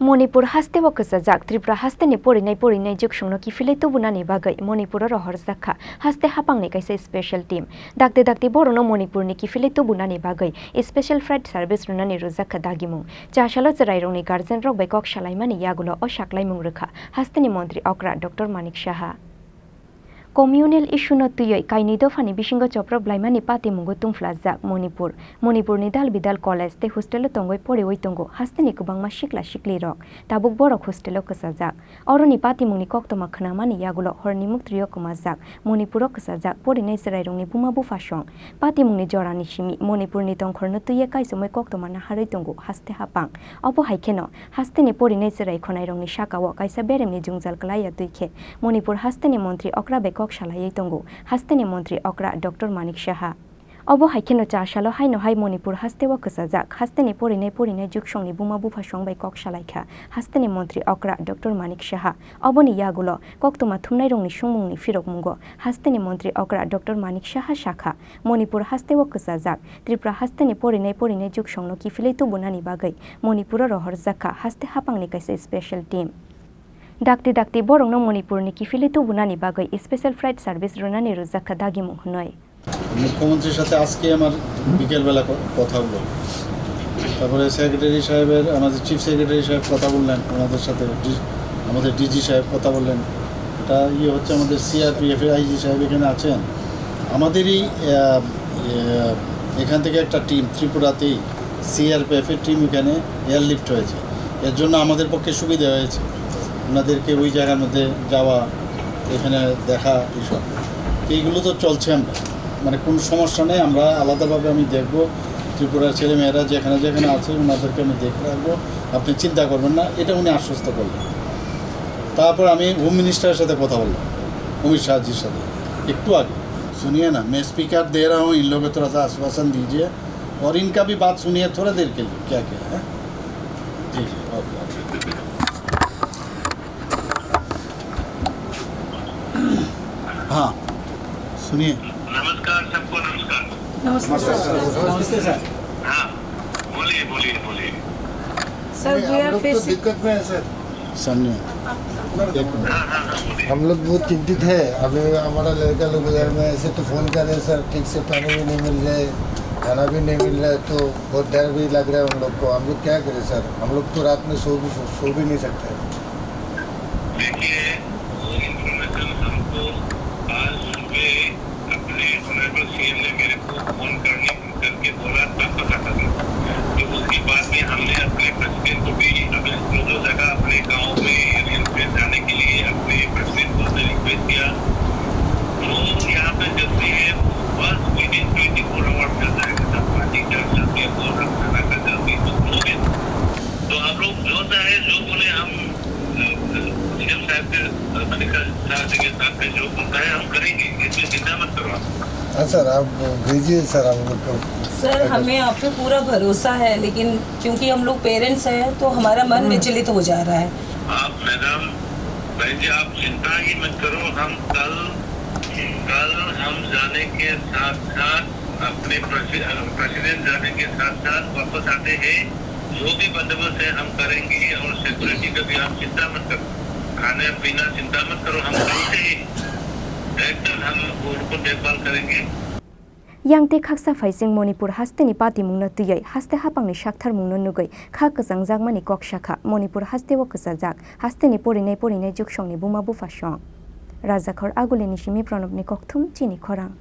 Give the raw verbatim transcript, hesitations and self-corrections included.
Manipur hasteo kwchajak Tripura hasteni porinai porinai juksongno kiphilwi tubunani bagwi Manipuro rohorjak kha haste haphangni kaisa special team. Dakti dakti borokno Manipurni kiphilwi tubunani bagwi special freight service rwnani rwjak kha dagimung. Chasalo chwrairokni guardianrok bai kok salaimani yagulo o saklaimung rwkha hasteni montri okra Doctor Manik Saha. Communal issue no twiwi kainwi dophani bisingo chopropblaimani patimungo tungphlajak Manipur. Manipurni dal bidal college tei hostelo tongwi poriwi tongo hasteni kwbangma sikla siklirok. Tabuk borok hostelo kwchajak. Oroni patimungni koktwma khnamani yagulo horni muktwrio kwmajak Manipuro kwchajak porinai chwrairokni buma buphasong. Patimungni jorani simi Manipurni tongkhorno twiwi kaichomwi koktwma naharwi tongo haste haphang. Obo hai kheno, hasteni porinai chwrai khwnairokni sakao kaisa beremni jwngjal kwlaiya twi khe Manipur hasteni montri okra bai kok salaiwi tongo hasteni montri okra Doctor Manik Saha. Obo hai kheno chasalo haino hai Manipur hasteo kwchajak hasteni porinai porinai juksongni buma buphasong bai kok salaikha hasteni montri okra Doctor Manik Saha. Oboni yagulo koktwma thumnairokni songmungni phirokmungo hasteni montri okra Doctor Manik Saha sakha, Manipur hasteo kwchajak Tripura hasteni porinai porinai juksongno kiphilwi tubunani bagwi Manipuro rohorjak kha haste haphangni kaisa special team. Dakti dakti borokno Manipurni kiphilwi tubunani bagwi special freight service rwnani rwjak kha dagimung hwnwi. মুখ্যমন্ত্রীর সাথে আজকে আমার বিকেলবেলা ক-, কথা হলো। তারপরে সেক্রেটারি সাহেবের, আমাদের চিফ সেক্রেটারি সাহেব কথা বললেন, ওনাদের সাথে ডি-, আমাদের ডিজি সাহেব কথা বললেন। এটা ইয়ে হচ্ছে, আমাদের সিআরপিএফের আইজি সাহেব এখানে আছেন। আমাদেরই, আহ, ইয়ে, এখান থেকে একটা টিম ত্রিপুরাতেই সিআরপিএফের টিম এখানে এয়ারলিফট হয়েছে। এর জন্য আমাদের পক্ষে সুবিধা হয়েছে, ওনাদেরকে ওই জায়গার মধ্যে যাওয়া, এখানে দেখা, এইসব। তো এইগুলো তো চলছে, আমরা, মানে, কোনো সমস্যা নেই। আমরা আলাদাভাবে আমি দেখব, ত্রিপুরার ছেলেমেয়েরা যেখানে যেখানে আছে ওনাদেরকে আমি দেখে রাখবো, আপনি চিন্তা করবেন না, এটা উনি আশ্বস্ত করলেন। তারপর আমি হোম মিনিস্টারের সাথে কথা বললাম, অমিত শাহজির সাথে একটু আগে। सुनिए ना, मैं स्पीकर दे रहा हूँ, इन लोगों को थोड़ा सा आश्वासन दीजिए। और इनका भी बात सुनिए थोड़ा देर के लिए, क्या क्या है। जी, जी, ओके, ओके। हाँ, सुनिए। नमस्कार सबको, नमस्कार। नमस्ते सर। नमस्ते सर। हाँ, बोलिए, बोलिए, बोलिए। सर, नहीं, we हम are लोग तो facing दिक्कत में है सर। सामने। हाँ, हाँ, हाँ, बोलिए। हम लोग बहुत चिंतित है। अभी हमारा लड़का लोग उधर में ऐसे तो फोन कर रहे हैं सर, ठीक से पानी भी नहीं मिल रहे, खाना भी नहीं मिल रहा है, तो बहुत डर भी लग रहा है हम लोग को। हम लोग क्या करें सर? हम लोग तो रात में सो भी, सो भी नहीं सकते। देखिए, वो इन्फॉर्मेशन हमको आज सुबह अपने ऑनरेबल सीएम ने मेरे को फोन करने करके बोला, तब पता लगा। तो उसके बाद में हमने अपने प्रेसिडेंट को भी, अपने जो जो जगह अपने गांव में, एरिया में जाने के लिए अपने प्रेसिडेंट को हमने रिक्वेस्ट किया। ड्रोन यहाँ पे जब से है, बस within twenty four hours चल जाएगा। सब पानी का जल्दी और सब खाना का जल्दी, तो जो भी, तो आप लोग जो चाहे, जो बोले, हम, अ, सीएम साहब के, अ, मलिक साहब के साथ में जो होता है, हम करेंगे, इसमें चिंता मत करो आप। हाँ सर, आप भेजिए सर हम लोग को। सर, हमें आप पे पूरा भरोसा है, लेकिन क्योंकि हम लोग पेरेंट्स हैं, तो हमारा मन हम्म। विचलित हो जा रहा है। आप मैडम, बहन जी, आप चिंता ही मत करो, हम कल, कल हम जाने के साथ साथ अपने प्रेसि-, प्रेसिडेंट जाने के साथ साथ वापस आते हैं, जो भी बंदोबस्त है हम करेंगे, और सिक्योरिटी का भी आप चिंता मत करो, खाने पीना चिंता मत करो, हम कल से ही एकदम हम उनको देखभाल करेंगे। Yang tei khaksa phaising Manipur hasteni patimungno twiwi haste hapangni saktharmungno nugwi kha kwchangjakmani kok sakha Manipur hasteo kwchajak hasteni porinai porinai juksongni buma buphasong. Rajakhor Agulini simi Pranobni kokthum chini khorang.